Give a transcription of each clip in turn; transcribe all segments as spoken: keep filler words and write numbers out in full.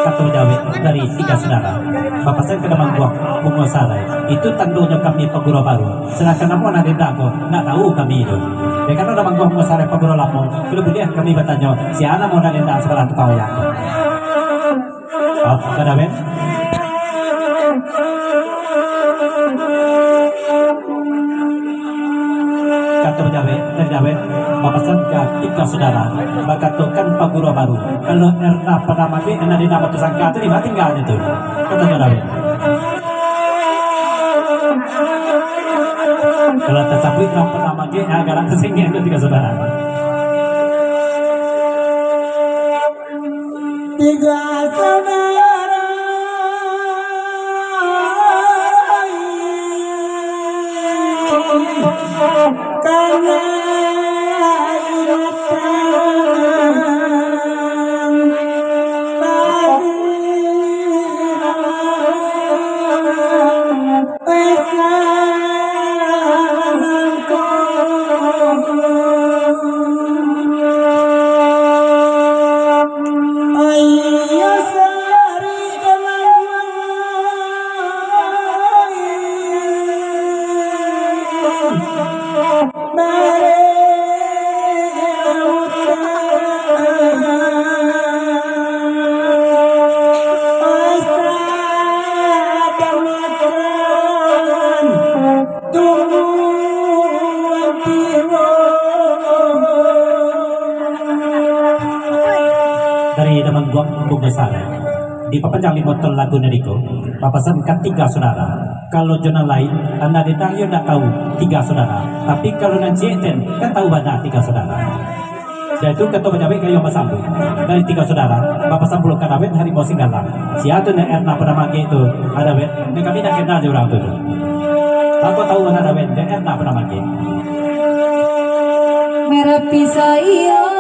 Kato jawek dari tiga sudara, bapasan ka Damangguang Bungo Sarai, itu tandonyo kami paguro baru, sadangkan namo nan denda ko ndak tahu kami tu. Dek karano Damangguang Bungo Sarai paguro lamo, kalau buliah kami batanyo, sia namo nan denda sabalah tukang wayang tu? Ka Dawet. Kato jawek, dari jawek, bapasan ka tiga sudara, bakatokan paguro baru, kalau Erna Padamagek, Erna di nama tersangka tu, di mana tinggalnyo tu? Kato jawek. Kalau tasabuik Erna Padamagek, ah, galak tasingek tu tiga sudara. Tiga saudara kana inatan baru. Dari Damangguang Bungo Sarai, dipapanjang limo ton lagu nan iko, bapasan ka tiga sudara. Kalau jo nan lain, Erna denda iyo ndak tahu tiga sudara. Tapi kalau nan ciek ten, kan tahu bana tiga sudara. Sudah itu, kato bajawek gayuang basambuik dari tiga sudara, bapasan pulo ka Dawet Harimau Singgalang. Sia tu nan Erna Padamagek tu, ah, Dawet, nan kami ndak kenal jo urang tu tu. Baa kok tahu bana Dawet, jo Erna Padamagek. Marapi sayang.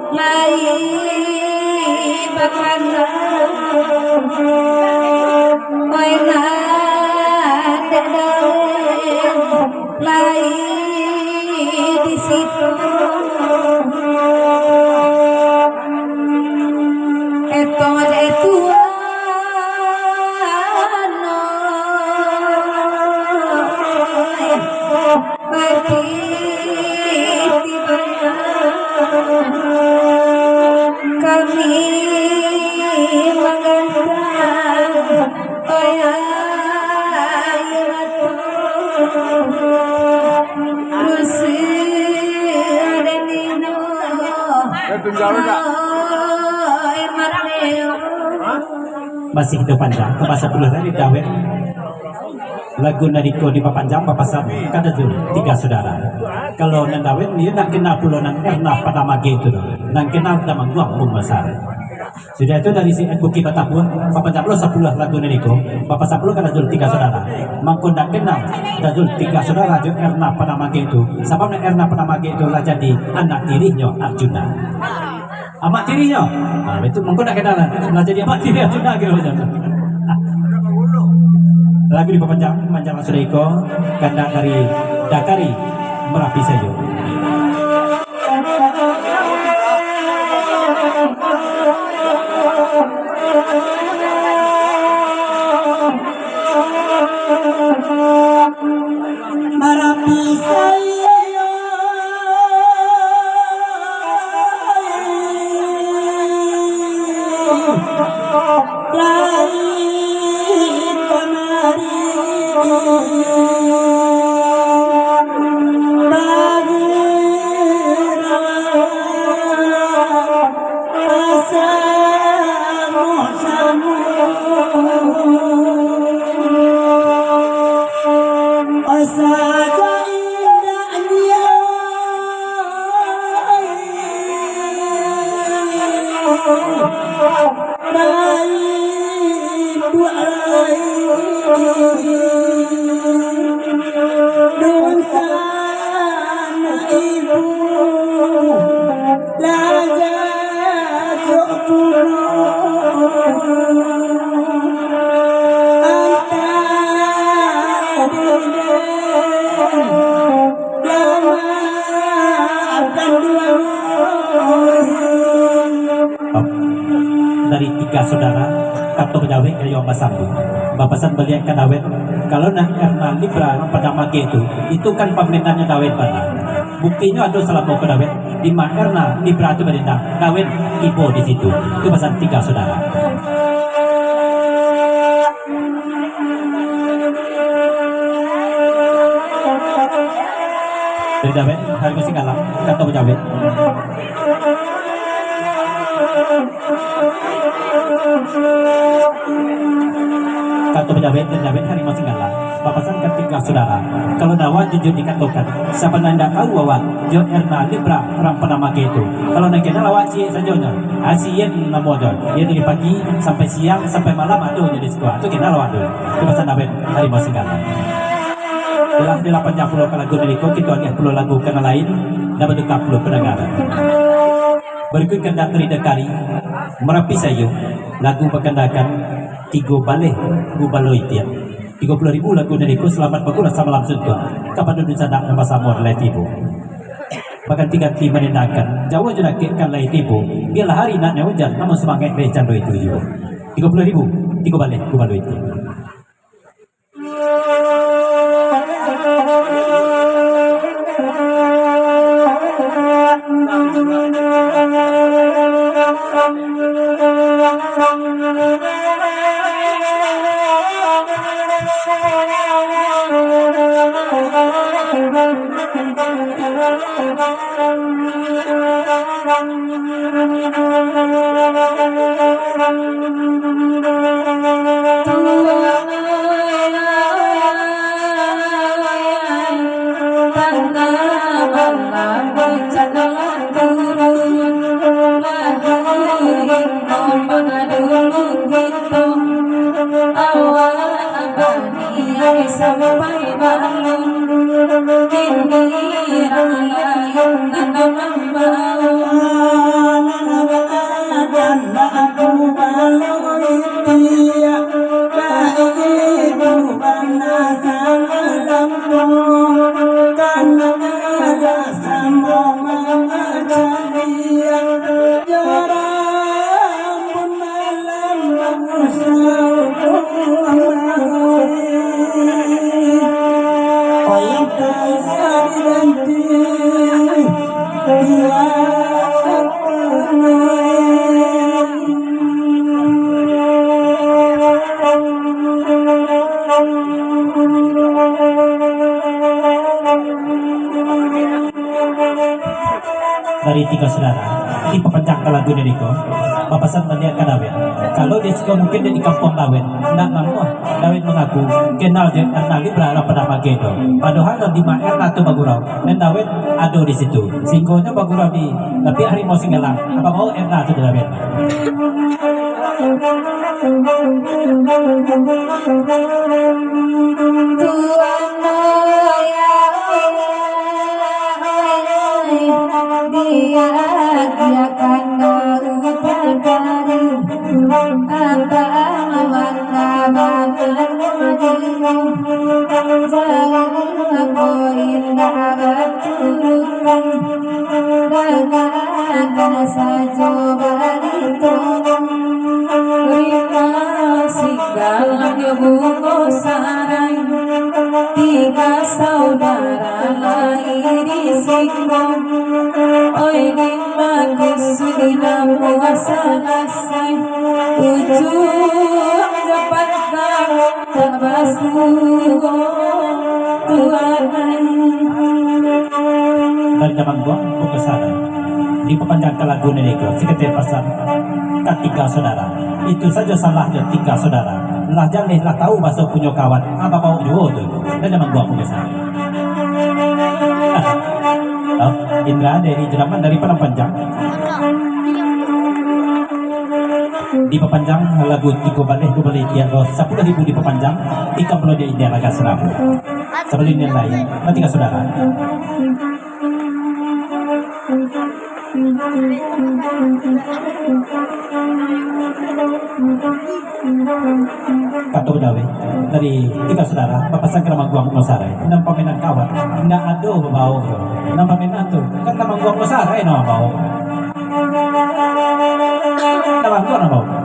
Lai bakana, oi nan dek dawek, lai di situ. Etong dek tuan, oi. Kami manggantang, oi, air mata. Rusuh dan nino, oi, Mateo. Masih kito panjang, ka basa pulo dari Dawet. Lagu nan iko dipapanjang bapasan ka Dazul tiga sudara. Kalau nan Dawet ni ndak kenal pulo nan Erna Padamagek tu doh. Nan kenal Damangguang Bungo Sarai. Sudah itu dari si Ed Bukik Batapuah, bapapanjang pulo sapuluah lagu nan iko, bapasan pulo ka Dazul tiga sudara. Mangko ndak kenal Dazul tiga sudara jo Erna Padamagek tu. Sabab nan Erna Padamagek tu lah jadi anak tirihnyo Arjuna. Amak tirinyo. Ah, itu mangko ndak kenal lah. Lah jadi amak tiri Arjuna kiro macam tu. Lagu dipapanjang, manjang sudah iko, kandak dari Dakari Marapi Sayo. Marapi Sayo. Lai kamari bagi rawa. Basamo-samo. Asa ka indaknyo, baik duai. Dosa anak ibu. Raja Jok Pulo, antah dendam, lama akan Tiga saudara, kato bajawek gayo basambuang. Bapasan baliak ka Dawet, kalau nak Erna Libra nan Padang Magek tu, itu kan pamainannyo Dawet bana. Buktinyo ado salamo ko Dawet, di ma Erna Libra tu badendang, Dawet tibo di situ. Tu pasan tiga saudara. Dari Dawet, Harimau Singgalang, kato bajawek. Kato bajawek dari Dawet Harimau Singgalang, bapasan ka tiga saudara. Kalau Dawet jujur dikatokan, sia nan indak tahu awak, jo Erna Libra urang Padang Magek tu. Kalau nan kenal awak ciek sajo nyo, Asien namonyo. Iyo dari pagi sampai siang, sampai malam ado nyo di siko. Tu kenal awak tu. Tu pasan Dawet Harimau Singgalang. Lah, lah panjang pulo ka lagu dari ko, kito agiah pulo lagu ka nan lain, nan batuka pulo pandanga. Barikuik kandak dari Dakari, Marapi Sayuang, lagu bakandakan Tigo Baleh Gubalo Itiak. Tigo puluah ribu lagu dari ko, salamat bagurau samalam suntuak. Kapado dunsanak nan basamo lah tibo. Baganti-ganti manindakkan, jauah jo dakek kan lai tibo. Bialah hari nak nyo ujan, namun sumangaik dek cando itu juo. Tigo puluah ribu, tigo baleh gubalo itiak. Sampai balun, kini urang lain nan mambao. Anak badan aku baloi tiak, baitu bana sangat gampang, kana alah samo mangacaliak. Jarang pun Dari tigo saudara, dipapanjang ka lagu dari ko, bapasan baliak ka Dawet. Kalau di siko mungkin di kampuang Dawet, ndak namuah Dawet mangaku kenal jo Erna Libra lah pado pagi tu. Padohal di ma Erna tu bagurau, dan Dawet ado di situ. Singgonyo bagurau di lapiak Harimau Singgalang, apo bao Erna tu di Dawet. Tuhan, oh ya Allah, oh ya Allah, biar dia kandang perkara. Abang mangga badan maju, jalan ko indak baturutan, dangakan sajo barito. Rima singgalang bungo sarai, tiga saudara lai di siko. Oi, di Bagus sudah puasa lasai, ujung japat kau tak basuo tuanai. Dari Damangguang Bungo Sarai, dipapanjang ka lagu nini ko, saketek pasan ka tiga saudara. Itu sajo salah jo tiga saudara. Lah jaleh lah tahu baso punyo kawan, apo bao juo tu. Dari Damangguang Bungo Sarai. Oh, Indra dari Jedaman dari Padang Panjang. Dipapanjang lagu tigo baleh, duo baleh tigo, sapuluah ribu dipapanjang, tigo puluah di India laga serabu. Sabalun India lain, mati ka saudara. Kato Dawet dari tigo saudara, bapasan ka Damangguang Bungo Sarai. Nan pamainan kawan, indak ado babao. Nan pamainan tu, kan Damangguang Bungo Sarai nan babao. Damangguang nan babao.